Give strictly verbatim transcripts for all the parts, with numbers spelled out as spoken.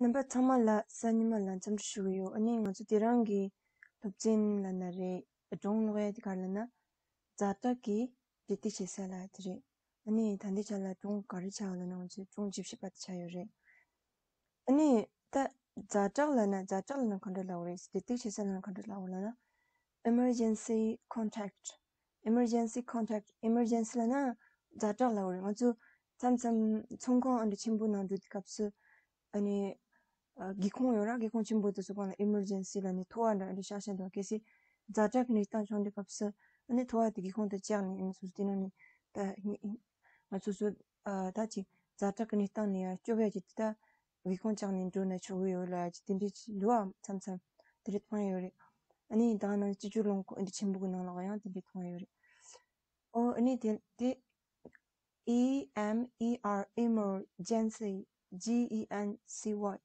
རྣམ་པ་ཚང་མ་ལ་གཟའ་ཉི་མ་ལ་འཚམས་འདྲི་ཞུ་གི་ཡོད། ཨ་ནི་ང་ཚོ་དེ་རིང་གི་སློབ་ཚན་ལབ་ན་རེད། སྒྲུང་ཀློག་ཡ་དེ་ག་རེ་ལབ་ན། ཛ་དྲག་གི་འབྲེལ་གཏུག་བྱེད་ས་ལབ་ཡ་དེ་རེད། ཨ་ནི་ད་ལྟའི་ཆ་ལ་སྒྲུང་ག་རེ་ཆགས་ཡོད་ལབ་ན། ང་ཚོས་སྒྲུང་བཅུ་བཞི་པ་དེ་ཆགས་ཡོད་རེད། ཨ་ནི་ད་ཛ་དྲག་ལབ་ན། ཛ་དྲག་ལབ་ན་ག་འདྲ་ལབ་དགོས་རེད། འབྲེལ་གཏུག་བྱེད་ས་ལབ་ན་ག་འདྲ་ལབ་དགོས་ལབ་ན། Emergency contact. Emergency contact. Emergency ལབ་ན་ཛ་དྲག་ལབ་དགོས་རེད། ང་ཚོ་མཚམས་མཚམས་ཚོང་ཁང་ཨ་འདྲ་ཆེན་པོ་ནང་འགྲོ་དུས་སྐབས་སུ། ཨ་ནི་ཨ་སྒེའུ་ཁུང་ཡོད་ར། སྒེའུ་ཁུང་ཆེན་པོ་དེ་ཚོ་སྒང་ལ་emergency ལབ་ནས་ཐོ་བ་འདྲ་ཨ་འདྲ་བཞག་བཞག་འདུག་གལ་སྲིད་ཛ་དྲག་གི་གནས་སྟངས་བྱུང་དུས་སྐབས་སུ། ཨ་ནི་ཐོ་བ་དེ་སྒེའུ་ཁུང་དུ་བཅག་ནས། ཨ་ནི་སོ་སོ་དེ་ནང་ནས་ད་ང་ཚོ་སོ་ཨ་ད་ཅིག་ཛ་དྲག་གི་གནས་སྟངས་ནས་ཡར་སྐྱོབ་ཡ་ཅིག་དེ་ད་སྒེའུ་ཁུང་བཅག་ནས་འགྲོ་ན་ཆོག་གི་ཡོད་ལབ་ཡ་ཅིག་དེ་འདྲའི་ཅིག་འདུག་ཨ། མཚམས་མཚམས་དེ་འདྲ་མཐོང་ཡ་ཡོད་རེད། ཨ་ནི་ད་ནང་སྤྱི་སྤྱོད་རླངས་འཁོར་ཨ་འདྲ་ཆེན་པོ་གི་ནང་ལོགས་ཡང་དེ་འདྲ་མཐོང་ཡ་ཡོད་རེད། ཨོ་ཨ་ནི་དེ་དེ E M E R, emergency, G E N C Y,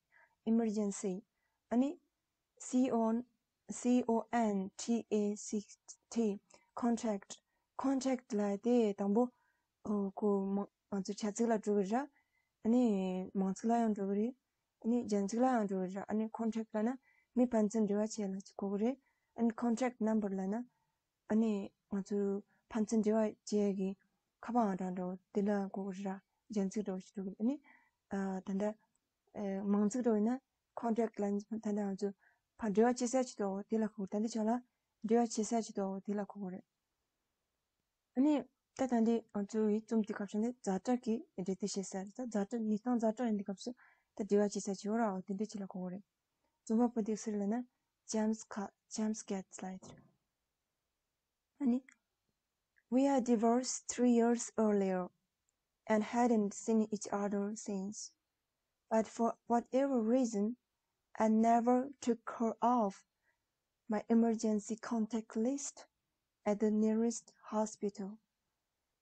emergency. ཨ་ནི་C O, C O N T A C T, contact. Contact ལབ་དེ་དང་པོ་ཨོ་ཁོ་མ་ང་ཚོ་བྱ་ཚིག་ལ་འགྲོ་གི་རེད། ཨ་ནི་མིང་ཚིག་ལ་ཡང་འགྲོ་གི་རེད། ཨ་ནི་རྒྱན་ཚིག་ལ་ཡང་འགྲོ་གི་རེད། ཨ་ནི་contact ལབ་ན་མི་ཕན་ཚུན་འབྲེལ་བ་བྱེད་ལ་ཅིག་གོ་གི་རེད། ཨ་ནི་contact number ལབ་ན། ཨ་ནི་ང་ཚོའི་ཕན་ཚུན་འབྲེལ་བ་བྱེད་ཡས་ཀྱི་ཁ་པར་ཨང་གྲངས་འདྲ་བོ་དེ་ལ་གོ་གི་རེད་ར། རྒྱན་ཚིག་འདྲ་བོ་ཞིག་འགྲོ་གི་རེད། ཨ་ནི་ཨ་ད་ལྟ་ཨེ་མིང་ཚིག་འདྲ་བོ་ཡིན་ན་contact ལབ་ན། ད་ལྟ་ང་ཚོ་ཕར་འབྲེལ་བ་བྱེད་ས་ཅིག་འདུག་དེ་ལ་གོ་གི་རེད། ད་ལྟའི་ཆ་ལ་འབྲེལ་བ་བྱེད་ས་ཅིག་འདུག་དེ་ལ་གོ་གི་རེད། ཨ་ནི་ད་ད་ལྟའི་ང་ཚོའི་རྩོམ་དེ་སྐབས་སུ་ནི་ཛ་དྲག་གི་འབྲེལ་གཏུག་བྱེད་ས་རེད། ད་ཛ་དྲག་གནས་སྟངས་ཛ་དྲག་ཡིན་དུས་སྐབས་སུ་ད་འབྲེལ་བ་བྱེད་ས་ཅིག་ཡོད་ར། འོ་དེ་འདྲ་ཅིག་ལ་གོ་གི་རེད། རྩོམ་པ་པོ་དེ་སུ་རེད་ལབ་ན། James Ca- James Gates ལབ་ཡོད་རེད། ཨ་ནི། We had divorced three years earlier and hadn't seen each other since. But for whatever reason, I never took her off my emergency contact list at the nearest hospital.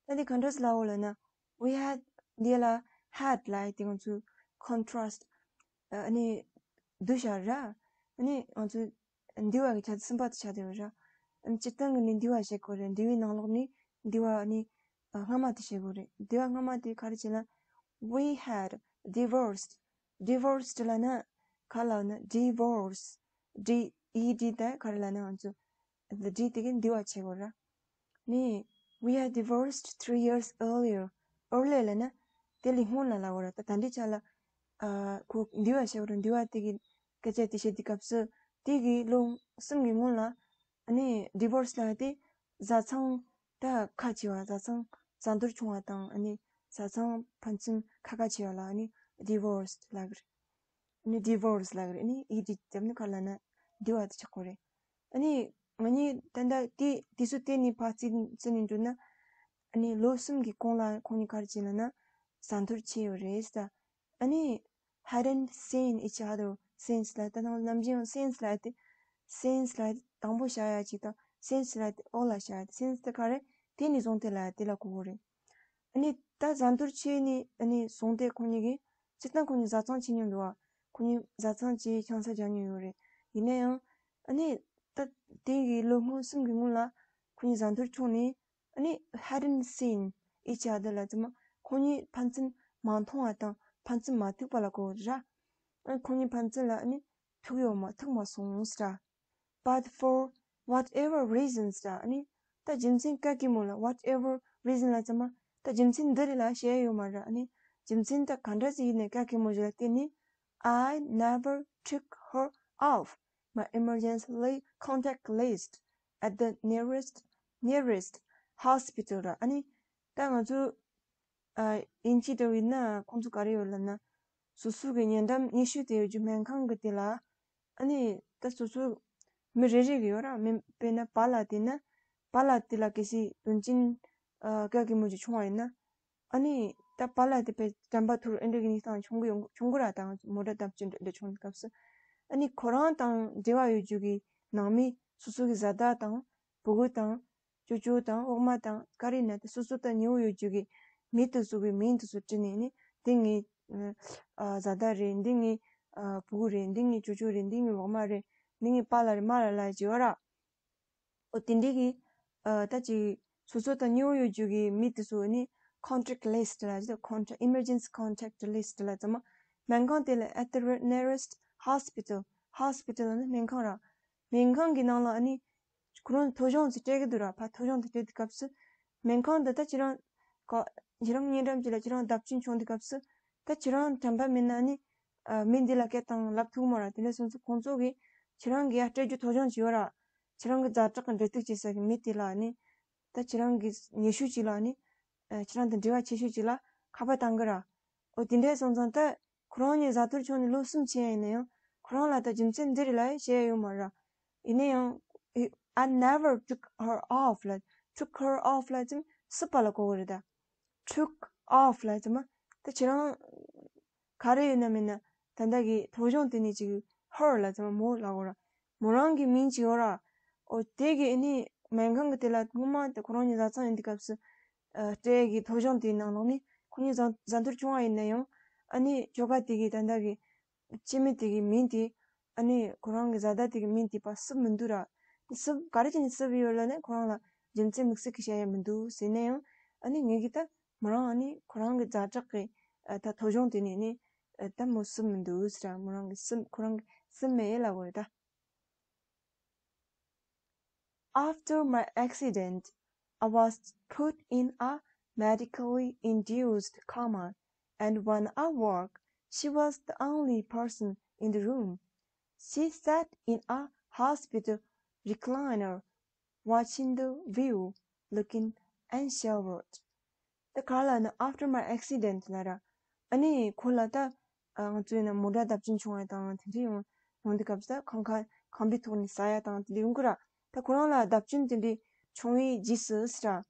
ད་འདི་ག་འདྲ་ཟེར་ལབ་ཡོད་ལབ་ན། We had འདི་ལ་had ལབ་ཡ་དེ་ང་ཚོ་contrast ཨ་ནི་བསྡུ་བཞག་ར། ཨ་ནི་ང་ཚོ་འདུལ་བ་གི་ཆ་ཚིག་གསུམ་པ་དེ་ཆགས་བསྡད་ཡོད་ར། ཨ་ནི་སྤྱིར་བཏང་གི་ནི་འདུལ་བ་བཤད་དགོས་རེད། འདུལ་བའི་ནང་ལོགས་ནས་འདུལ་བ་ནི་ཨ་སྔ་མ་དེ་བཤད་དགོས་རེད། འདུལ་བ་སྔ་མ་དེ་ག་རེ་བྱས་ན། We had divorced. Divorced ལབ་ན་ག་ལབ་ན། Divorce. D E D དེ་ག་རེ་ལབ་ན། ང་ཚོ་the D དེ་གིས་འདུལ་བ་བྱེད་དགོས་ར། ནི། We had divorced three years earlier. Earlier ལབ་ན་དེ་ལས་སྔོན་ལ་ལབ་དགོས་ར། ད་ད་འདི་ཆ་ལ་ཨ་ཁོ་འདུལ་བ་བྱེད་དགོས་ར། འདུལ་བ་དེ་གི་སྐད་ཆ་དེ་བཤད་དུས་སྐབས་སུ་དེ་གི་ལོ་གསུམ་གི་སྔོན་ལ། ཨ་ནི་divorce ལབ་དེ་བཟའ་ཚང་ད་ཁ་བྱེ་བ། བཟའ་ཚང་བཟའ་འཐོར་བྱུང་བ་དང་། ཨ་ནི་བཟའ་ཚང་ཕན་ཚུན་ཁ་ཁ་བྱེ་བ་ལ་ཨ་ནི་divorced ལབ་གི་རེད། ཨ་ནི་divorce ལབ་གི་རེད། ཨ་ནི་E D བརྒྱབ་ན་ག་ལབ་ན་འདུལ་བ་དེ་ཆགས་ཀྱི་རེད། ཨ་ནི་ང་གཉིས་ད་ལྟ་དེ་དུས་ཚོད་དེ་ནས་ཕར་བརྩིས་བརྩིས་ནས་འགྲོ་ན། ཨ་ནི་ལོ་གསུམ་གི་གོང་ལ་ཁོང་གཉིས་ག་རེ་བྱས་ལབ་ན་བཟའ་འཐོར་བྱས་ཡོད་རེད་ཟེར། ཨ་ནི་hadn't seen each other since ལབ། ད་ནང་ནམ་རྒྱུན་since ལབ་དེ། since ལབ་དེ་དང་པོ་བཞག་ཡ་ཅིག་དང་། since ལབ་དེ་འོག་ལ་བཞག་ཡ་དེ། since དེ་ག་རེ། དེ་ནས་བཟུང་སྟེ་ལབ་དེ་ལ་གོ་གི་རེད། ཨ་ནི་ད་བཟའ་འཐོར་བྱས་ནས་ཨ་ནི་བཟུང་སྟེ་ཁོང་གཉིས་ཀྱིས་སྤྱིར་བཏང་ཁོང་གཉིས་བཟའ་ཚང་བྱེད་མྱོང་འདུག་བ། ཁོང་གཉིས་བཟའ་ཚང་བྱས་ཆང་ས་རྒྱག་མྱོང་ཡོད་རེད། ཡིན་ན་ཡང་ཨ་ནི་ད་དེ་གི་ལོ་སྔོན་གསུམ་གི་སྔོན་ལ་ཁོང་གཉིས་བཟའ་འཐོར་བྱུང་ནས། ཨ་ནི་hadn't seen each other ལབ་ཙམ་མ། ཁོང་གཉིས་ཕན་ཚུན་མ་མཐོང་བ་དང་ཕན་ཚུན་མ་ཐུག་པ་ལ་གོ་ར། ཨ་ཁོང་གཉིས་ཕན་ཚུན་ལ་ཨ་ནི་ཐུག་ཡོད་མ་ཐུག་མ་སོང་ཟེར། But for whatever reasons ཟེར། ཨ་ནི་ད་རྒྱུ་མཚན་ག་གེ་མོ་ལ། whatever reason ལབ་ཙམ་མ་ད་རྒྱུ་མཚན་འདི་རེད་ལབ་བཤད་ཡོད་མ་ར། ཨ་ནི་རྒྱུ་མཚན་ད་ག་འདྲ་ཟིག་ཡིན་ནའི་ག་གེ་མོ་ཞིག་ལ་བརྟེན་ནས། I never took her off my emergency contact list at the nearest nearest hospital ལབ། ཨ་ནི་ད་ང་ཚོ་ཨ་དབྱིན་ཇི་འདྲ་བོ་ཡིན་ན་ཁོང་ཚོ་ག་རེ་ཡོད་ལབ་ན། སོ་སོ་གི་ཉེ་འགྲམ་ཉེ་ཤོས་དེ་ཡོད་རྒྱུ་སྨན་ཁང་གི་དེ་ལ། ཨ་ནི་ད་སོ་སོ་མི་རེ་རེ་གི་ཡོད་ར། མི་དཔེར་ན་པཱ་ལགས་དེ་ན། པཱ་ལགས་དེ་ལ་གལ་སྲིད་དོན་རྐྱེན་ཨ་ག་གེ་མོ་ཞིག་བྱུང་བ་ཡིན་ན། ཨ་ནི་ད་པཱ་ལགས་དེ་དཔེ་དྲན་པ་ཐོར་ཨེ་འདྲ་གི་གནས་སྟངས་བྱུང་གི་ཡོང་བྱུང་གི་ར། དང་མོ་ཊ་བརྡབ་སྐྱོན་འདྲ་འདྲ་བྱུང་སྐབས་སུ། ཨ་ནི་ཁོ་རང་དང་འབྲེལ་བ་ཡོད་རྒྱུ་གི་ནང་མི་སོ་སོ་གི་བཟའ་ཟླ་དང་། ཕྲུ་གུ་དང་། ཅོ་ཅོ་དང་འོག་མ་དང་། ག་རེ་ན་དེ་སོ་སོ་དང་ཉེ་བོ་ཡོད་རྒྱུ་གི་མི་དེ་ཚོ་གི་མིང་དེ་ཚོ་བྲིས་ནས་ནི། འདི་ངའི་ཨ་བཟའ་ཟླ་རེད། འདི་ངའི་ཨ་ཕྲུ་གུ་རེད། འདི་ངའི་ཅོ་ཅོ་རེད། འདི་ངའི་འོག་མ་རེད། འདི་ངའི་པཱ་ལགས་རེད། མ་ལགས་ལབ་བྱས་ཡོད་ར། ཨོ་དེ་འདྲའི་གི་ཨ་ད་ཅིག་སོ་སོ་དང་ཉེ་བོ་ཡོད་རྒྱུ་གི་མི་དེ་ཚོ་ནི་contact list ལབ་བྱས། contact emergency contact list ལབ་ཙམ་མ། སྨན་ཁང་དེ་ལ་at the nearest hospital, hospital ནི་སྨན་ཁང་ར། སྨན་ཁང་གི་ནང་ལ་ཨ་ནི་ཁོ་རང་ཐོ་གཞུང་ཅིག་སྤྲད་ཀྱི་འདུག་ར། ཕ་ཐོ་གཞུང་དེ་སྤྲད་དུས་སྐབས་སུ་སྨན་ཁང་དེ་ད་ཁྱེད་རང་ཁྱེད་རང་གཉེན་འགྲམ་ཅིག་ལ་ཁྱེད་རང་བརྡབ་ཆེན་བྱུང་དུས་སྐབས་སུ་ད་ཁྱེད་རང་དྲན་པ་མེད་ན་ཨ་ནི་མི་འདི་ལ་སྐད་བཏང་ལབ་ཐུབ་མོ་ར། དེ་འདྲ་སོང་ཙང་ཁོང་ཚོ་གིས་ཁྱེད་རང་གི་ཡ་སྤྲད་རྒྱུ་ཐོ་གཞུང་ཅིག་ཡོད་ར། ཁྱེད་རང་གི་ཛ་དྲག་གི་འབྲེལ་གཏུག་བྱེད་ས་གི་མི་དེ་ལ་ཨ་ནི་ད་ཁྱེད་རང་གི་ཉེ་ཤོས་ཅིག་ལ་ཨ་ནི་ཁྱེད་རང་དང་འབྲེལ་བ་ཆེ་ཤོས་ཅིག་ལ་ཁ་པར་བཏང་གི་ར། འོ་དེ་འདྲ་སོང་ཙང་ད་ཁོ་རང་གཉིས་བཟའ་ཐུར་བྱུང་ནས་ལོ་གསུམ་ཕྱིན་ཡ་ཡིན་ན་ཡང་ཁོ་རང་ལ་ད་རྒྱུ་མཚན་འདི་རེད་ལབ་ཡ་བཤད་ཡ་ཡོད་མ་རེད། ཡིན་ན་ཡང་I never took her off ལ། took her off ལབ་ཙམ་བསུབ་པ་ལ་གོ་གི་རེད་ད། took off ལབ་ཙམ་ད་ཁྱེད་རང་ག་རེ་ཡོད་ན་མེད་ན་ད་ལྟ་གི་ཐོ་གཞུང་དེ་ནས་ཅིག her ལབ་ཙམ་མོ་ལབ་གོ་ར། མོ་རང་གི་མིང་ཅིག་ཡོད་ར། འོ་དེ་གི་ཨ་ནི་སྨན་ཁང་གི་དེ་ལ་སྔོན་མ་དེ་ཁོ་རང་གཉིས་བཟའ་ཚང་ཡིན་དུས་སྐབས་སུ་ཨ་སྤྲད་གི་ཐོ་གཞུང་དེའི་ནང་ལོགས་ནས་ཁོ་གཉིས་བཟའ་བཟའ་འཐུར་བྱུང་བ་ཡིན་ན་ཡང་ཨ་ནི་ཁྱོ་ག་དེ་གི་ད་ལྟ་གི་སྐྱེ་དམན་དེ་གི་མིང་དེ་ཨ་ནི་ཁོ་རང་གི་བཟའ་ཟླ་དེ་གི་མིང་དེ་ཕར་བསུབ་མི་འདུག་ར། བསུབ་ག་རེ་བྱས་ནས་བསུབ་ཡོད་ལབ་ན་ཁོ་རང་ལ་རྒྱུ་མཚན་དམིགས་བསལ་གྱི་བཤད་ཡ་མི་འདུག་ཟེར་ན་ཡང་ཨ་ནི་ངེད་ཀྱིས་ད་མོ་རང་ཨ་ནི་ཁོ་རང་གི་ཛ་དྲག་གི་ཨ་ད་ཐོ་གཞུང་དེ་ནས་ནི་ཨ་ད་མོ་བསུབ་མི་འདུག་ཟེར་ར། མོ་རང་གི་བསུབ་ཁོ་རང་གི་བསུབ་མེད་ལབ་དགོས་རེད་ད། After my accident, I was put in a medically induced coma, and when I woke, she was the only person in the room. She sat in a hospital recliner, watching the view, looking unsure. ད་ག་ལ་ན་after my accident ལབ་ར། ཨ་ནི་ཁོ་ལ་ད་ང་ཚོ་ཡིན་ན་མོ་ཊ་བརྡབ་ཆེན་བྱུང་ཡ་དང་དེ་འདྲ་ཡོང་ཡོང་དུས་སྐབས་སུ་ད་ཁང་ཁ་ཁང་པའི་ཐོག་ནས་ཟ་ཡ་དང་དེ་འདྲ་ཡོང་གི་ར། ད་ཁོ་རང་ལ་བརྡབ་ཆེན་དེ་འདྲ་བྱུང་བའི་རྗེས་སུ་ཟེར་ར།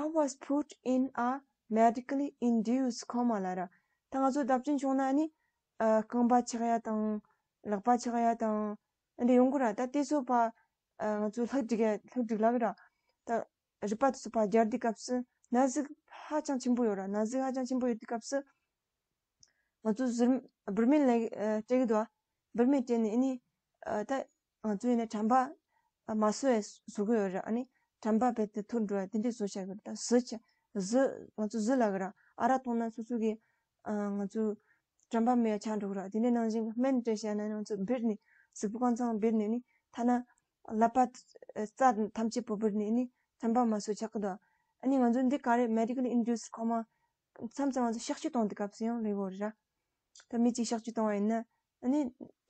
I was put in a medically induced coma ལབ་ར། ད་ང་ཚོ་བརྡབ་ཆེན་བྱུང་ན་ཨ་ནི་རྐང་པ་ཆག་ཡ་དང་ལག་པ་ཆག་ཡ་དང་དེ་འདྲ་ཡོང་གི་ར། ད་དེ་ཚོ་ཕར་ང་ཚོ་ལྷུག་སྒྲིག་ཡ་ལྷུག་སྒྲིག་ལབ་གི་ར། ད་རུས་པ་དེ་ཚོ་ཕར་སྦྱར་དུས་སྐབས་སུ་ན་ཟུག་ཧ་ཅང་ཆེན་པོ་ཡོད་ར། ན་ཟུག་ཧ་ཅང་ཆེན་པོ་ཡོད་དུས་སྐབས་སུ་ང་ཚོ་ཟུར་འབུར་མེད་ལ་སྤྲད་ཀྱི་འདུག་ཨ། འབུར་མེད་སྤྲད་ནས་ཨ་ནི་ད་ང་ཚོ་ཡིན་ན་དྲན་པ་མ་སོས་བཟོ་གི་ཡོད་ར། ཨ་ནི་དྲན་པ་རྦད་དེ་ཐོར་འགྲོ་བ་དེ་འདྲས་བཟོ་བྱ་གི་རེད། ད་གཟི་ཆ་གཟི་ང་ཚོ་གཟི་ལབ་གི་ར། ཨ་རག་བཏུང་ན་སོ་སོ་གི་ང་ཚོ་དྲན་པ་མེད་ཆགས་འགྲོ་གི་ར། དེ་འདྲའི་ནང་བཞིན་གྱི་སྨན་སྤྲད་བྱས་ན་ང་ཚོ་འབུར་ནས་གཟུགས་པོ་གང་ཚང་འབུར་ནས་ནི་ཐ་ན་ཀླད་པ་རྩ་ཐམས་ཅད་པོ་འབུར་ནས་ནི་དྲན་པ་མ་སོས་ཆགས་ཀྱི་འདུག་ཨ་ནི་ང་ཚོ་འདི་ག་རེ་medically induced coma མཚམས་མཚམས་ང་ཚོ་གཤག་བཅོས་གཏོང་དུས་སྐབས་སུ་ཡང་ལེགས་པོ་རེད་ར། ད་མི་གཅིག་གཤག་བཅོས་གཏོང་བ་ཡིན་ན་ཨ་ནི་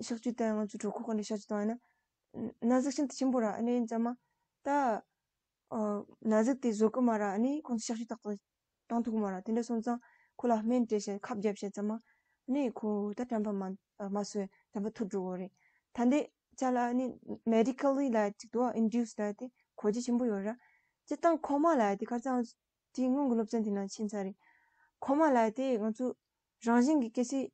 གཤག་བཅོས་དང་ང་ཚོ་གྲོད་ཁོག་ག་འདྲ་གཤག་བཅོས་གཏོང་བ་ཡིན་ན་ན་ཟུག་ཤིན་ཏུ་ཆེན་པོ་ར། ཨ་ནི་ཡིན་ཙང་མ་ད་ཨ་ན་ཟུག་དེ་བཟོད་ཀྱི་མ་ར། ཨ་ནི་ཁོང་ཚོ་གཤག་བཅོས་ཏག་ཏག་གཏོང་ཐུབ་ཀྱི་མ་ར། དེ་འདྲ་སོང་ཙང་ཁོ་ལ་སྨན་སྤྲད་བྱས་ཁབ་བརྒྱབ་བྱས་ཙང་མ་ཨ་ནི་ཁོ་ད་དྲན་པ་མ་མ་སོས་དྲན་པ་ཐོར་འགྲོ་གི་རེད། ད་འདི་ཅ་ལག་ཨ་ནི་medically ལ་ཅིག་འདུག induced ལ་དེ་གོ་རྒྱུ་ཆེན་པོ་ཡོད་ར། སྤྱིར་བཏང་coma ལ་དེ་ཁ་སང་དེའི་སྔོན་གྱི་སློབ་ཚན་དེ་ནང་ཕྱིན་ཚར་རེད། coma ལབ་ཡ་དེ་ང་ཚོ་རང་བཞིན་གྱི་གལ་སྲིད་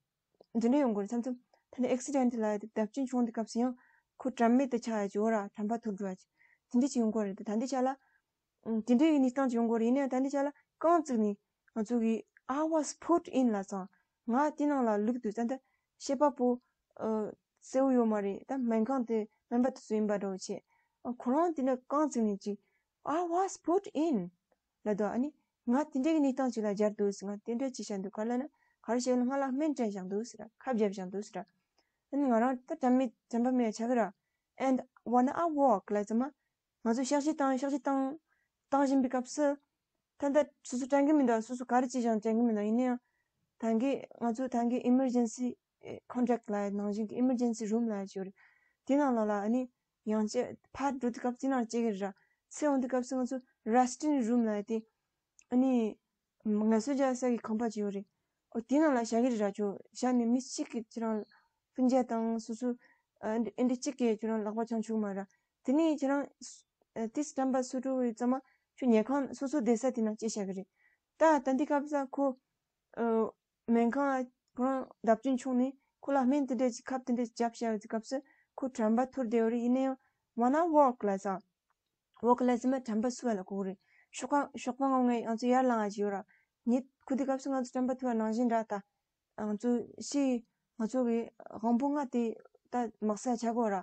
འདི་འདྲ་ཡོང་གི་རེད་བསམ་ཚུལ། ད་ནི་accident ལབ་ཡ་དེ་བརྡབ་ཆེན་བྱུང་དུས་སྐབས་སུ་ཡང་ཁོ་དྲན་མེད་དུ་ཆགས་ཡ་ཅིག་ཡོད་ར། དྲན་པ་ཐོར་འགྲོ་ཡ་ཅིག་དེ་འདྲ་ཅིག་ཡོང་གི་རེད། ད་འདི་ཆ་ལ་དེ་འདྲའི་གནས་སྟངས་ཅིག་ཡོང་གི་རེད། ཡིན་ན་ཡང་ད་འདི་ཆ་ལ་རྐང་བཙུགས་ནས་ང་ཚོ་གི I was put in ལབ་ཙང་ང་དེ་ནང་ལ་བླུགས་དུས་ད་ལྟ་ཤེས་པ་པོ་གསལ་བོ་ཡོད་མ་རེད། ད་སྨན་ཁང་དེ་སྨན་པ་དེ་ཚོ་ཡིན་པ་འདྲ་བོ་བྱས། ཁོ་རང་དེ་འདྲ་རྐང་བཙུགས་ནས་ཅིག I was put in ལབ་དུས་ཨ་ནི་ང་དེ་འདྲའི་གནས་སྟངས་ཅིག་ལ་སྦྱར་འདུག་ཟེར། ང་དེ་འདྲ་ཅིག་བྱས་འདུག་ག་ལབ་ན་ག་རེ་བྱས་ན་ང་ལ་སྨན་སྤྲད་བཞག་འདུག་ཟེར། ཁབ་བརྒྱབ་བཞག་འདུག་ཟེར། ཨ་ནི་ང་རང་ད་དྲན་མེད་དྲན་པ་མེད་ཆགས་ཀྱི་ར། And when I woke ལབ་ཙང་མ་ང་ཚོ་གཤག་བཅོས་བཏང་གཤག་བཅོས་བཏང་བཏང་བཞིན་པའི་སྐབས་སུ་ད་ལྟ་སོ་སོ་དྲན་གྱི་མི་འདུག་སོ་སོ་ག་རེ་བྱས་ཀྱང་དྲན་གྱི་མི་འདུག་ཡིན་ན་ཡང་ད་གིན་ང་ཚོ་ད་གིན་emergency contact ལབ་ནང་བཞིན་གྱི་emergency room ལབ་ཡ་ཅིག་ཡོད་རེད། དེ་ནང་ལོགས་ལ་ཨ་ནི་ཡང་བསྐྱར་ཕར་འགྲོ་དུས་སྐབས་དེ་ནང་བསྐྱལ་གྱི་རེད་ར། ཚུར་ཡོང་དུས་སྐབས་སུ་ང་ཚོ་resting room ལབ་ཡ་དེ་ཨ་ནི་ངལ་གསོ་རྒྱག་ས་གི་ཁང་པ་ཅིག་ཡོད་རེད། ཨོ་དེ་ནང་ལ་བཞག་གི་རེད་ར། ཁྱོད་བཞག་ནས་མི་གཅིག་གིས་ཁྱེད་རང་སྤུན་ཀྱག་དང་སོ་སོ་ཨ་འདི་ཨ་འདི་གཅིག་གིས་ཁྱོད་རང་ལག་པ་འཆང་ཆོག་མ་ར། དེ་ནས་ཁྱེད་རང་ཨ་དེ་དྲན་པ་སོ་འགྲོ་ཡོད་ཙང་མ་ཁྱོད་ཉལ་ཁང་སོ་སོ་བསྡད་ས་དེ་ནང་བསྐྱལ་བཞག་གི་རེད། ད་ད་འདི་སྐབས་སུ་ཁོ་ཨ་སྨན་ཁང་ཁོ་རང་བརྡབ་སྐྱོན་བྱུང་ནས་ཁོ་ལ་སྨན་དེ་འདྲ་ཅིག་ཁབ་དེ་འདྲ་བརྒྱབ་བཞག་ཡོད་དུས་སྐབས་སུ་ཁོ་དྲན་པ་ཐོར་བསྡད་ཡོད་རེད། ཡིན་ན་ཡང་when I woke ལབ་ཙང་། woke ལབ་ཙང་མ་དྲན་པ་གསོ་བ་ལ་གོ་གི་རེད། ཞོགས་པ་ཞོགས་པ་ངོ་ངས་ང་ཚོ་ཡར་ལངས་ཡ་ཅིག་ཡོད་ར། ཉིད་ཁུ་དེ་སྐབས་སུ་ང་ཚོ་དྲན་པ་ཐོར་བ་ནང་བཞིན་ར། ད་ང་ཚོ་ཤི་ང་ཚོ་གི་དབང་པོ་ལྔ་དེ་ད་མག་ས་ཆགས་གོ་ར།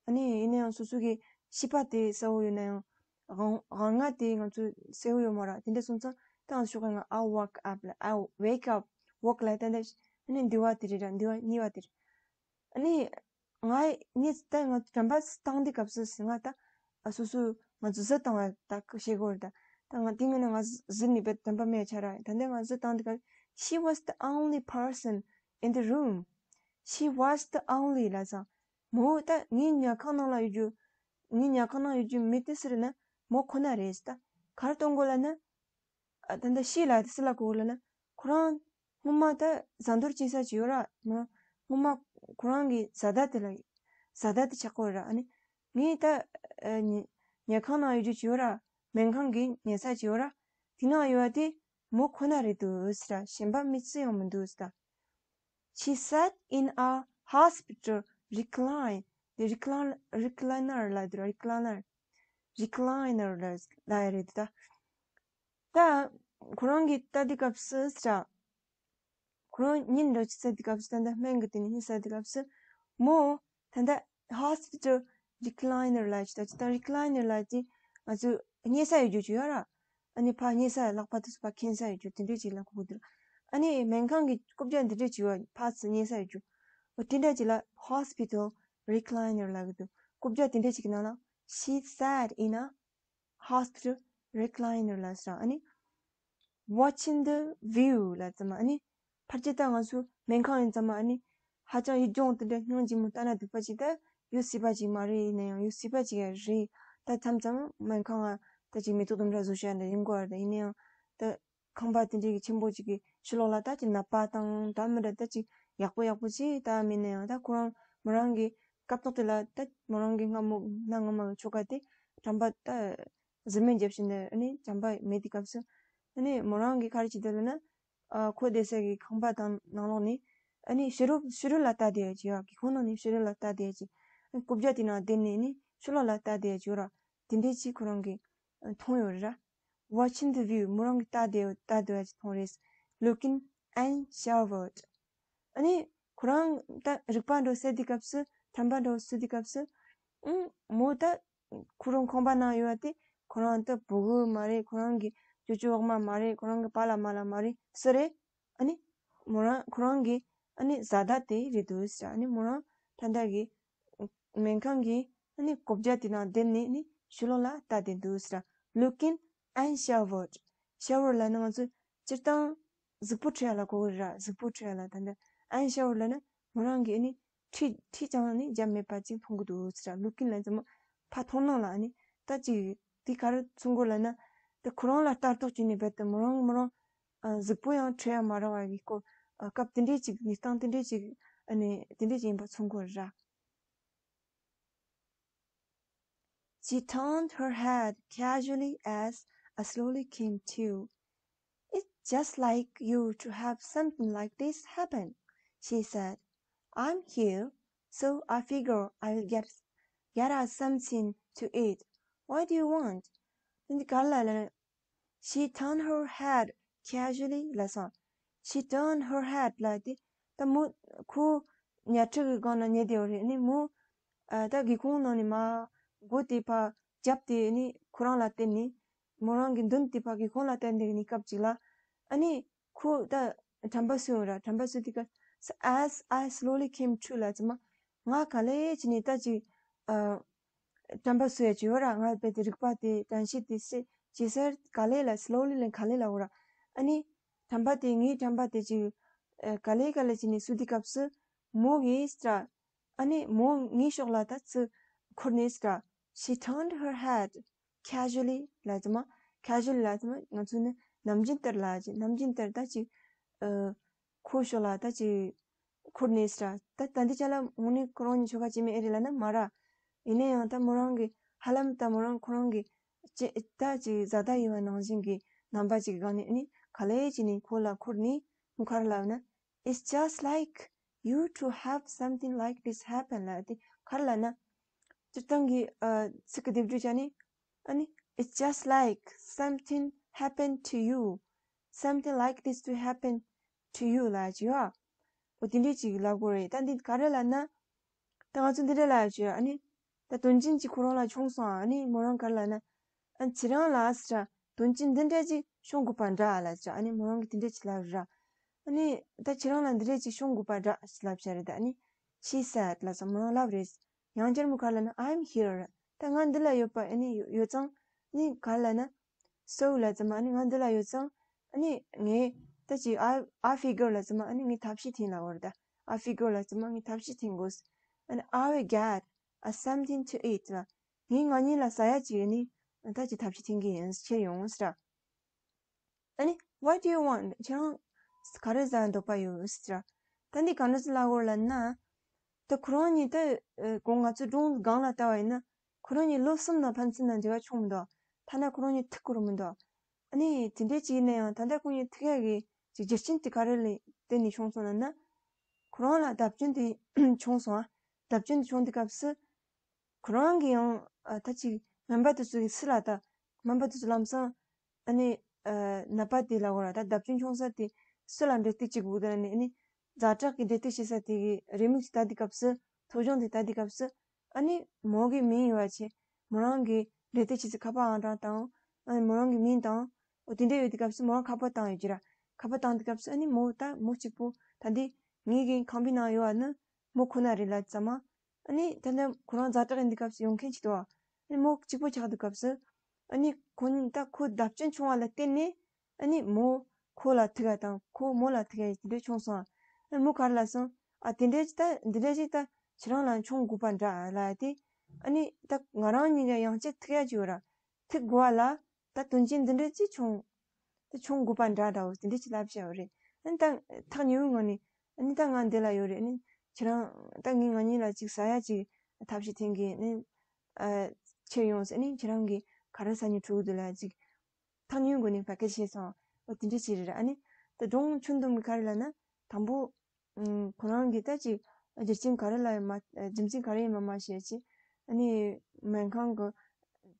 ཨ་ནི་ཡིན་ན་ཡང་སོ་སོ་གི་ཤི་པ་དེ་གསལ་བོ་ཡོད་ན་ཡང་དབང་དབང་ལྔ་དེ་ང་ཚོ་གསལ་བོ་ཡོད་མ་ར། དེ་འདྲ་སོང་ཙང་ད་ང་ཚོ་ཞོགས་པ་ང་I woke up ལ། I wake up, woke ལ་ད་ད་ ཨ་ནི་འདི་བ་དེ་རེད་ར། འདི་བ་གཉིས་པ་དེ་རེད། ཨ་ནི་ང་ངས་ད་ང་དྲན་པ་བཏང་དུས་སྐབས་སུ་ང་ད་ཨ་སོ་སོ་ང་ཚོ་གཟི་བཏང་བ་ད་ཤེས་དགོས་རེད། ད་ད་ང་དེ་སྔོན་ན་ང་གཟི་ནས་བེད་དྲན་པ་མེད་ཆ་ར། ད་ལྟ་ང་གཟི་བཏང་དུས་སྐབས། She was the only person in the room. She was the only ལབ་སོང་། མོ་ད་ངའི་ཉལ་ཁང་ནང་ལ་ཡོད་རྒྱུ། ངའི་ཉལ་ཁང་ནང་ཡོད་རྒྱུ་མི་དེ་སུ་རེད་ན་མོ་ཁོ་ན་རེད། ད་ག་རེ་གཏོང་དགོས་ལབ་ན། ཨ་ད་ལྟ་ཤི་ལ་དེ་སུ་ལ་གོ་ལབ་ན། ཁོ་རང་སྔོན་མ་ད་བཟའ་འཐོར་བྱེད་ས་ཅིག་ཡོད་ར། མོ་སྔོན་མ་ཁོ་རང་གི་བཟའ་ཟླ་དེ་ལ་བཟའ་ཟླ་དེ་ཆགས་ཀྱི་ཡོད་ར། ཨ་ནི་ངའི་ད་ཨ་ཉལ་ཉལ་ཁང་ནང་ཡོད་རྒྱུ་ཅིག་ཡོད་ར། སྨན་ཁང་གི་ཉལ་ས་ཅིག་ཡོད་ར། དེ་ནང་ཡོད་པ་དེ་མོ་ཁོ་ན་རེད་འདུག་ཟེར་ར། གཞན་པ་མི་སུ་ཡང་མི་འདུག་ཟེར། She sat in a hospital recline. དེ་recline recliner ལབ་དུས་ར། Recliner recliner ལབ་ཡ་རེད་ད། ད་ཁོ་རང་གིས་ལྟ་དུས་སྐབས་སུ་ཟེར། ཁོ་རང་གཉིད་འགྲོ་ཅི་ཟེར་དུས་སྐབས་སུ། ད་ལྟ་སྨན་གྱི་སྟེང་ནས་གཉིད་སད་དུས་སྐབས་སུ་མོ་ད་ལྟ་hospital recliner ལབ་ཅི་ད་ཅི་ད་recliner ལབ་ཅི་ང་ཚོ་བསྙེས་ས་ཡོད་རྒྱུ་ཅིག་ཡོད་ར། ཨ་ནི་ཕར་བསྙེས་ས་ལག་པ་དེ་ཚོ་ཕར་འཁྱེར་ས་ཡོད་རྒྱུ་དེ་འདྲས་ཅིག་ལ་གོ་གི་འདུག་ཨ་ནི་སྨན་ཁང་གི་རྐུབ་བཀྱག་འདི་འདྲས་ཅིག་ཡོད། ཕར་ཚུར་བསྙེས་ས་ཡོད་རྒྱུ། འོ་དེ་འདྲས་ཅིག་ལ་hospital recliner ལབ་གི་འདུག་རྐུབ་བཀྱག་དེ་འདྲས་ཅིག་གི་ནང་ལ། She sat in a hospital recliner ལབ་སོང་། ཨ་ནི་watching the view ལབ་ཙམ། ཨ་ནི་ཕལ་ཆེར་ད་ང་ཚོ་སྨན་ཁང་ཡིན་ཙམ། ཨ་ནི་ཧ་ཅང་ཡུལ་ལྗོངས་དེ་འདྲ་སྙིང་རྗེ་མོ་ལྟ་ན་སྡུག་པ་ཅིག་ད་ཡོད་སྲིད་པ་ཅིག་མ་རེད། ཡིན་ན་ཡང་ཡོད་སྲིད་པ་ཅིག་ཡང་རེད། ད་མཚམས་མཚམས་སྨན་ཁང་ང་ད་ཅིག་མེ་ཏོག་ལྡུམ་ར་བཟོ་བྱས་འདྲ་ཡིན་དགོས་རེད། ཡིན་ན་ཡང་ད་ཁང་པ་དེ་འདྲའི་གི་ཆེན་པོ་ཅིག་གི་ཕྱི་ལོགས་ལ་ད་ཅིག་ནག་པ་དང་ད་མི་འདྲ་ད་ཅིག་ཡག་པོ་ཡག་པོ་ཅིག་ད་མིན་ན་ཡང་ད་ཁོ་རང་མོ་རང་གི་སྐབས་ཐོག་དེ་ལ་ད་མོ་རང་གི་སྔ་མོ་གནའ་སྔ་མོ་གི་ཆོ་ག་དེ་དྲན་པ་ད་གཟི་མིག་བརྒྱབ་བཞིན་དུ། ཨ་ནི་དྲན་པ་མེད་དུས་སྐབས་སུ། ཨ་ནི་མོ་རང་གིས་ག་རེ་བྱེད་འདུག་ལབ་ན། ཨ་ཁོ་བསྡད་ས་གི་ཁང་པ་དང་ནང་ལོགས་ནས་ཨ་ནི་ཕྱི་རོལ་ཕྱི་རོལ་ལ་ལྟ་བསྡད་ཡོད་ཅིག་ཡོད། སྒེའུ་ཁུང་ནང་ནས་ཕྱི་རོལ་ལ་ལྟ་བསྡད་ཡོད་ཅིག་རྐུབ་བཀྱག་དེ་ནང་བསྡད་ནས་ནི་ཕྱི་ལོགས་ལ་ལྟ་བསྡད་ཡོད་ཅིག་ཡོད་ར། དེ་འདྲས་ཅིག་ཁོ་རང་གིས་མཐོང་ཡོད་རེད་ར། Watching the view མོ་རང་གིས་ལྟ་བསྡད་ལྟ་བསྡད་ཡོད་ཅིག་མཐོང་རེད། Looking unshowered. ཨ་ནི་ཁོ་རང་ད་རིག་པ་འདྲ་བོ་སད་དུས་སྐབས་སུ་དྲན་པ་འདྲ་བོ་གསོ་དུས་སྐབས་སུ། ཨུམ་མོ་ད་ཁོ་རང་ཁང་པ་ནང་ཡོད་པ་དེ་ཁོ་རང་ད་ཕྲུ་གུ་མ་རེད། ཁོ་རང་གི་ཅོ་ཅོ་འོག་མ་མ་རེད། ཁོ་རང་གི་པཱ་ལགས་མ་ལགས་མ་རེད། སུ་རེད། ཨ་ནི་མོ་རང་ཁོ་རང་གི་ཨ་ནི་བཟའ་ཟླ་དེ་རེད་འདུག་ཟེར། ཨ་ནི་མོ་རང་ད་ལྟ་གི་སྨན་ཁང་གི་ཨ་ནི་རྐུབ་བཀྱག་དེ་ནང་བསྡད་ནས་ནི་ཕྱི་ལོགས་ལ་ལྟ་བསྡད་འདུག་ཟེར། Looking unshowered. Shower ལབ་ན་ང་ཚོ་སྤྱིར་བཏང་གཟུགས་པོ་འཁྲུ་ཡ་ལ་གོ་གི་རེད་ར། གཟུགས་པོ་འཁྲུ་ཡ་ལ། ད་ལྟ་unshowered ལབ་ན་མོ་རང་གི་ཨ་ནི་ཁྲུས་ཁྲུས་ཀྱང་ནི་བརྒྱབ་མེད་པ་ཅིག་མཐོང་གི་འདུག་ཟེར། Looking ལབ་ཙམ་ཕར་མཐོང་སྣང་ལ། ཨ་ནི་ད་ཅིག་དེ་ག་རེ་མཚོན་གོ་ལབ་ན། ད་ཁོ་རང་ལ་ལྟ་རྟོག་བྱས་ནས་རྦད་དེ་མོ་རང་མོ་རང་ཨ་གཟུགས་པོ་ཡང་འཁྲུ་ཡ་མ་རག་པ་གི་སྐོར། ཨ་སྐབས་དེ་འདྲས་ཅིག་གནས་སྟངས་དེ་འདྲས་ཅིག་ཨ་ནི་དེ་འདྲས་ཅིག་ཡིན་པ་མཚོན་གོ་ར། She turned her head casually as I slowly came to. It's just like you to have something like this happen, she said. I'm here, so I figure I'll get, get us something to eat. What do you want? འདི་ག་ལ་ལ། She turned her head casually ལབ་སོང་། She turned her head ལབ་དེ་ད་མོ་ཁོ་ཉལ་ཁྲི་གི་སྒང་ན་ཉལ་བསྡད་ཡོད་རེད། ཨ་ནི་མོ་ཨ་ད་སྒེའུ་ཁུང་ནང་ནས་མར་མགོ་དེ་ཕར་བརྒྱབ་སྟེ། ཨ་ནི་ཁོ་རང་ལ་བལྟས་ནས་མོ་རང་གི་མདུན་དེ་ཕར་སྒེའུ་ཁུང་ལ་བསྟན་དེ་གི་ནི་སྐབས་ཅིག་ལ། ཨ་ནི་ཁོ་ད་དྲན་པ་གསོས་ཡོད་ར། དྲན་པ་གསོས་དུས་ཀ as I slowly came to ལབ་ཙམ་ང་ག་ལེ་བྱས་ནས་ད་ཅིག་ཨ། དྲན་པ་གསོ་ཡ་ཅིག་ཡོད་ར། ང་རྦད་དེ་རིག་པ་དེ་དྲན་ཤེས་དེ་སེ་ཇེ་གསལ་ག་ལེ་ལ་slowly ལ་ག་ལེ་ལ་འོ་ར། ཨ་ནི་དྲན་པ་དེ་ངའི་དྲན་པ་དེ་ཅིག་ཨ་ག་ལེ་ག་ལེ་བྱས་ནས་གསོ་དུས་སྐབས་སུ་མོ་གིས་ཟེར། ཨ་ནི་མོ་ངའི་ཕྱོགས་ལ་ད་ཚུར་འཁོར་ནས་ཟེར། She turned her head casually ལབ་ཙམ། Casually ལབ་ཙམ་ང་ཚོ་ནི་ནམ་རྒྱུན་ལྟར་ལ་ཅིག་ནམ་རྒྱུན་ལྟར་ད་ཅིག་ཨ་ཁོའི་ཕྱོགས་ལ་ད་ཅིག་འཁོར་ནས་ཟེར། ད་ད་འདི་ཅག་ལ་དངོས་གནས་ཁོ་རང་གཉིས་ཆོ་ག་བྱེད་མེད་ཨེ་རེད་ལབ་ན་མ་ར། ཡིན་ན་ཡང་ད་མོ་རང་གི་ཧ་ལམ་ད་མོ་རང་ཁོ་རང་གི་ཅི་ད་ཅིག་བཟའ་ཟླ་ཡིན་པ་ནང་བཞིན་གྱི་རྣམ་པ་ཅིག་གི་སྒང་ནས་ཨ་ནི་ག་ལེ་བྱས་ནས་ཁོ་ལ་འཁོར་ནས་མོ་ག་རེ་ལབ་ན། It's just like you to have something like this happen ལབ་དེ་ག་རེ་ལབ་ན། སྤྱིར་བཏང་གི་ཨ་ཚིག་གི་སྡེབ་སྦྱོར་བྱས་ནས་ཨ་ནི། It's just like something happened to you. Something like this to happen to you ལབ་ཀྱི་ཡོད། འོ་དེ་འདྲས་ཅིག་ལབ་དགོས་རེད། ད་འདི་ག་རེ་ལབ་ན། ད་ང་ཚོ་འདི་འདྲས་ལབ་ཀྱི་ཡོད། ཨ་ནི་ད་དོན་རྐྱེན་ཅིག་ཁོ་རང་ལ་བྱུང་སོང་། ཨ་ནི་མོ་རང་ག་རེ་ལབ་ན། ཨ་ཁྱེད་རང་ལ་ཟེར་དོན་རྐྱེན་འདི་འདྲས་ཅིག་བྱུང་དགོས་པ་འདྲ་ལབ་ཀྱི། ཨ་ནི་མོ་རང་གིས་དེ་འདྲས་ཅིག་ལབ་ར། ཨ་ནི་ད་ཁྱེད་རང་ལ་འདི་འདྲས་ཅིག་བྱུང་དགོས་པ་འདྲ་ཞེས་ལབ་བྱ་རེད། ད་ཨ་ནི་she said ལབ་ཙང་མོ་རང་ལབ་རེད། ཡང་བསྐྱར་མོ་ག་རེ་ལབ་ན། I'm here. ད་ང་འདི་ལ་ཡོད་པ་ཨ་ནི་ཡོད་ཡོད་ཙང་ཨ་ནི་ག་རེ་ལབ་ན། So ལབ་ཙང་མ་ཨ་ནི་ང་འདི་ལ་ཡོད་ཙང་ཨ་ནི་ངས་ད་ཅིག I I figure ལབ་ཙང་མ་ཨ་ནི་ངས་ཐབས་ཤེས་འཐེན་ལབ་པ་རེད། ད་I figure ལབ་ཙང་མ་ངས་ཐབས་ཤེས་འཐེན་དགོས། ཨ་ནི་I will get a something to eat ལ། ངས་ང་གཉིས་ལ་ཟ་ཡ་ཅིག་ཨ་ནི་ད་ཅིག་ཐབས་ཤེས་འཐེན་གི་ཡིན། ཁྱེར་ཡོང་ཟེར། ཨ་ནི། What do you want? ཁྱེད་རང་ག་རེ་ཟ་འདོད་པ་ཡོད་ཟེར། ད་འདི་ག་འདྲ་ཟེར་ལབ་དགོས་ལབ་ན། ད་ཁོ་རང་གཉིས་ད་ཨ་གོང་ང་ཚོ་སྒྲུང་སྒང་ལ་ལྟ་བ་ཡིན་ན། ཁོ་རང་གཉིས་ལོ་གསུམ་ནང་ཕན་ཚུན་ནང་འབྲེལ་བ་བྱུང་མི་འདུག་ཐ་ན་ཁོ་རང་གཉིས་ཐུག་ཀྱི་རེད་མི་འདུག་ཨ་ནི་དེ་འདྲས་ཅིག་ཡིན་ན་ཡང་ད་ལྟ་ཁོ་གཉིས་ཐུག་ཡ་གི་ཅིག་རྒྱུ་རྐྱེན་དེ་ག་རེ་ལ་བརྟེན་ནས་བྱུང་སོང་ལབ་ན། ཁོ་རང་ལ་བརྡབ་སྐྱོན་དེ་བྱུང་སོང་ཨ། བརྡབ་སྐྱོན་དེ་བྱུང་དུས་སྐབས་སུ། ཁོ་རང་གིས་ཡང་ཨ་ད་ཅིག་སྨན་པ་དེ་ཚོ་གིས་སུ་ལ་ད། སྨན་པ་དེ་ཚོ་ལམ་སང་ཨ་ནི་ཨ་ནད་པ་དེ་ལ་འོ་ར་ད་བརྡབ་སྐྱོན་བྱུང་ས་དེ་སུ་ལ་འབྲེལ་གཏུག་བྱེད་དགོས་དེ་ལ་ནི་ཨ་ནི་ཛ་དྲག་གི་འབྲེལ་གཏུག་བྱེད་ས་དེ་གི་རེའུ་མིག་ཅིག་ལྟ་དུས་སྐབས་སུ། ཐོ་གཞུང་དེ་ལྟ་དུས་སྐབས་སུ་ཨ་ནི་མོ་གི་མིང་ཡོད་པ་བྱས། མོ་རང་གི་འབྲེལ་གཏུག་བྱེད་ས་ཁ་པར་ཨང་གྲངས་དང་། ཨ་ནི་མོ་རང་གི་མིང་དང་། འོ་དེ་འདྲ་ཡོད་དུས་སྐབས་སུ་མོ་རང་ཁ་པར་བཏང་ཡོད་ཀྱི་ར། ཁ་པར་བཏང་དུས་སྐབས་སུ་ཨ་ནི་མོ་ད་མོ་གཅིག་པོ་ད་འདི་ངེད་ཀྱི་ཁང་པའི་ནང་ཡོད་པ་ནི་མོ་ཁོ་ན་རེད་ལབ་ཙང་མ། ཨ་ནི་ད་ལྟ་ཁོ་རང་ཛ་དྲག་ཡིན་དུས་སྐབས་སུ་ཡོང་མཁན་ཅིག་འདུག་ཨ་ནི་མོ་གཅིག་པོ་ཆགས་དུས་སྐབས་སུ། ཨ་ནི་ཁོ་ད་ཁོ་བརྡབ་སྐྱོན་བྱུང་བ་ལ་བརྟེན་ནས་ཨ་ནི་མོ་ཁོ་ལ་ཐུག་ཡ་དང་ཁོ་མོ་ལ་ཐུག་ཡ་དེ་འདྲ་བྱུང་སོང་། ཨ་ནི་མོ་ག་རེ་ལབ་སོང་། ཨ་དེ་འདྲ་ཅིག་ད་འདི་འདྲ་ཅིག་ད་ཁྱེད་རང་ལ་བྱུང་དགོས་པ་འདྲ་ལབ་ཡ་དེ། ཨ་ནི་ད་ང་རང་གཉིས་ཀ་ཡང་བསྐྱར་ཐུག་ཡ་ཅིག་ཡོད་ར། ཐུག་དགོས་པ་ལ་ད་དོན་རྐྱེན་འདི་འདྲ་ཅིག་བྱུང་། ད་བྱུང་དགོས་པ་འདྲ་འདྲ་བོ་དེ་འདྲ་ཅིག་ལབ་བྱ་བ་རེད། ཨ་ནི་ད་ཐག་ཉེ་བོའི་ངང་ནས་ཨ་ནི་ད་ང་འདི་ལ་ཡོད་རེད། ཨ་ནི་ཁྱེད་རང་ད་ངས་ང་གཉིས་ལ་ཅིག་ཟ་ཡ་ཅིག་ཐབས་ཤེས་འཐེན་གི་ཨ་ནི་ཨ་ཁྱེར་ཡོང་ཟེར། ཨ་ནི་ཁྱེད་རང་གིས་ག་རེ་ཟ་སྙིང་བྲོ་གི་འདུག་ལབ་ཅིག་ཐག་ཉེ་བོའི་སྒོ་ནས་ཕ་སྐད་བཤད་སོང་། འོ་དེ་འདྲ་ཅིག་རེད། ཨ་ནི་ད་སྒྲུང་ཆུང་དུ་མི་ག་རེ་ལབ་ན། དང་པོ། ཨུམ། ཁོ་རང་གིས་ད་ཅིག་རྒྱུ་རྐྱེན་ག་རེ་ལ་ཡང་མ། རྒྱུ་མཚན་ག་རེ་ཡང་མ་མ་བཤད་ཅིག་ཨ་ནི་སྨན་ཁང་གི་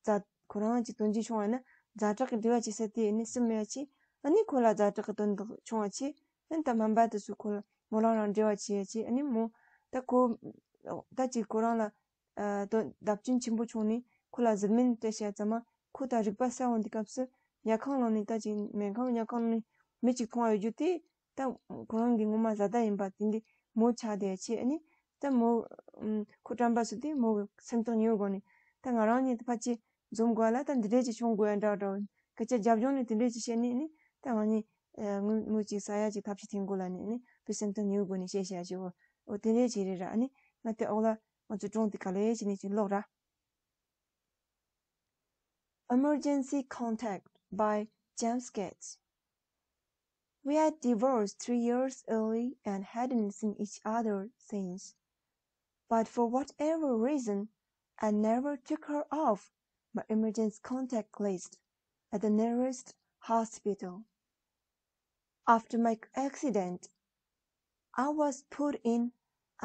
ཛ། ཁོ་རང་ཅིག་དོན་རྐྱེན་བྱུང་བ་ན་ཛ་དྲག་གི་འབྲེལ་བ་བྱེད་ས་དེ་ཨ་ནི་སུ་མེད་ཡ་ཅིག་ཨ་ནི་ཁོ་ལ་ཛ་དྲག་གི་དོན་དག་བྱུང་བ་ཅིག་ཨ་ནི་ད་སྨན་པ་དེ་ཚོ་ཁོ་ལ་མོ་རང་རང་འབྲེལ་བ་བྱེད་ཡ་ཅིག་ཨ་ནི་མོ་ད་ཁོ་ད་ཅིག་ཁོ་རང་ལ། ཨ་དོ། བརྡབ་སྐྱོན་ཆེན་པོ་བྱུང་ནས་ཁོ་ལ་གཟུགས་སྨན་སྤྲད་བྱས་ཙང་མ་ཁོ་ད་རིག་པ་གསལ་འོང་དུས་སྐབས་སུ་ཉལ་ཁང་ནང་ནས་ད་ཅིག་སྨན་ཁང་ཉལ་ཁང་ནང་ནས་མི་གཅིག་མཐོང་བ་ཡོད་རྒྱུ་དེ་ད་ཁོ་རང་གི་ངོ་མ་བཟའ་ཟླ་ཡིན་པ་དེ་འདི་མོ་ཆགས་བསྡད་བྱས། ཨ་ནི་ད་མོ་ཨུམ་ཁོ་དྲན་པ་སོང་དུས་མོ་གི་སེམས་ཐག་ཉེ་བོའི་སྒོ་ནས་ད་ང་རང་གཉིས་ད་ཕར་ཅིག་འཛོམས་དགོས་ལ་ད་འདི་འདྲས་ཅིག་བྱུང་དགོས་ཡ་འདྲ་འདྲ་བོ་སྐད་ཆ་རྒྱབ་ལྗོངས་ནས་དེ་འདྲས་ཅིག་བཤད་ནས་ཨ་ནི་ད་ང་གཉིས་ཨ་དངུལ་དངུལ་ཅིག་ཟ་ཡ་ཅིག་ཐབས་ཤེས་འཐེན་དགོས་ལབ་ནས་ཨ་ནི་བུ་སེམས་ཐག་ཉེ་བོའི་སྒོ་ནས་བཤད་བཤད་ཅིག་འོ་འོ་དེ་འདྲས་ཅིག་རེད་ར། ཨ་ནི་ང་དེ་འོག་ལ། ང་ཚོ་སྒྲུང་དེ་ག་ལེ་བྱས་ནས་ཅིག་ཀློག་ར། Emergency Contact by James Gates. We had divorced three years early and hadn't seen each other since. But for whatever reason, I never took her off my emergency contact list at the nearest hospital. After my accident, I was put in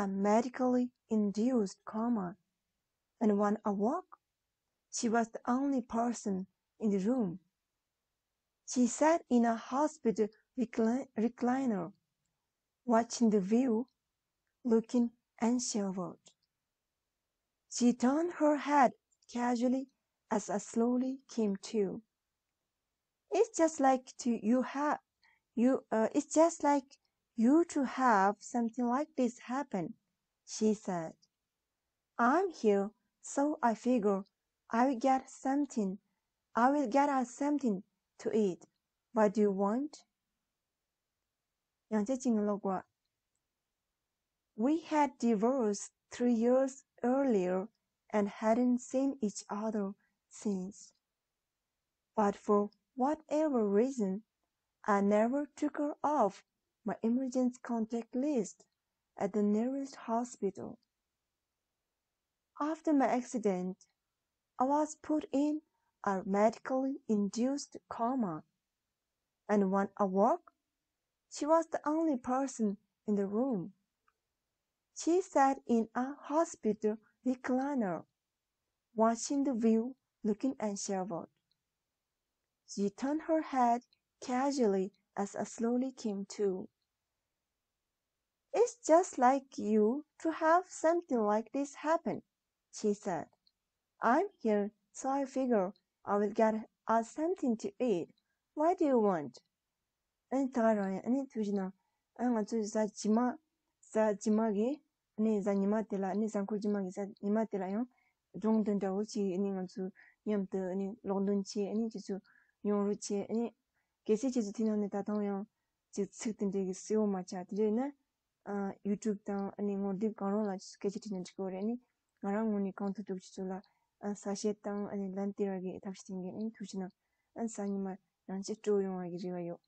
a medically induced coma, and when I woke, she was the only person in the room. She sat in a hospital recli- recliner, watching the view, looking unsheltered. She turned her head casually as I slowly came to. It's just like to you have you uh, it's just like you to have something like this happen, she said. I'm here, so I figure I will get something. I will get us something to eat. What do you want? ཡང་བསྐྱར་ཅིག་ཀློག་དགོས། We had divorced three years earlier and hadn't seen each other since. But for whatever reason, I never took her off my emergency contact list at the nearest hospital. After my accident, I was put in a medically induced coma, and when I woke, she was the only person in the room. She sat in a hospital recliner, watching the view, looking unsheltered. She turned her head casually as I slowly came to. It's just like you to have something like this happen, she said. I'm here, so I figure I will get us something to eat. What do you want? ཨ་ནི་ད་ག་རང་ཡིན། ཨ་ནི་དུས་ཀྱི་ནང་ ཨ་ང་ཚོའི་གཟའ་རྗེས་མ་གཟའ་རྗེས་མ་གི་ཨ་ནི་གཟའ་ཉི་མ་དེ་ལ་ཨ་ནི་གཟའ་འཁོར་རྗེས་མ་གི་གཟའ་ཉི་མ་དེ་ལ་ཡང་སྒྲུང་འདི་འདྲ་བོ་ཅིག་ཨ་ནི་ང་ཚོ་མཉམ་དུ་ཨ་ནི་ཀློག་འདོན་བྱེད། ཨ་ནི་ཁྱེད་ཚོ་ཡོང་རོགས་བྱེད། ཨ་ནི་གལ་སྲིད་ཁྱེད་ཚོ་དེ་ནང་ནས་ད་དུང་ཡང་ཅིག་ཚིག་དེ་འདྲའི་གི་གསལ་བོ་མ་ཆགས་དེ་འདྲ་ཡིན་ན། ཨ་ཡུ་ཊུབ་དང་ཨ་ནི་ངོ་དེབ་གང་རུང་ལ་སྐད་ཆ་དྲིས་ན་འགྲིག་གི་རེད། ཨ་ནི་ང་རང་ངོས་ནས་གང་ཐུབ་ཐུབ་ཁྱེད་ཚོ་ལ་ཨ་གསལ་བཤད་དང་ཨ་ནི་ལན་སྟེར་བ་གི་ཐབས་ཤེས་བྱེད་ཀྱི། ཨ་ནི་ཐུགས་རྗེ་གནང་། ཨ་གཟའ་ཉི་མ་ཡང་ཅིག་སྤྲོ་ཡོང་བ་གི་རེ་བ་ཡོད།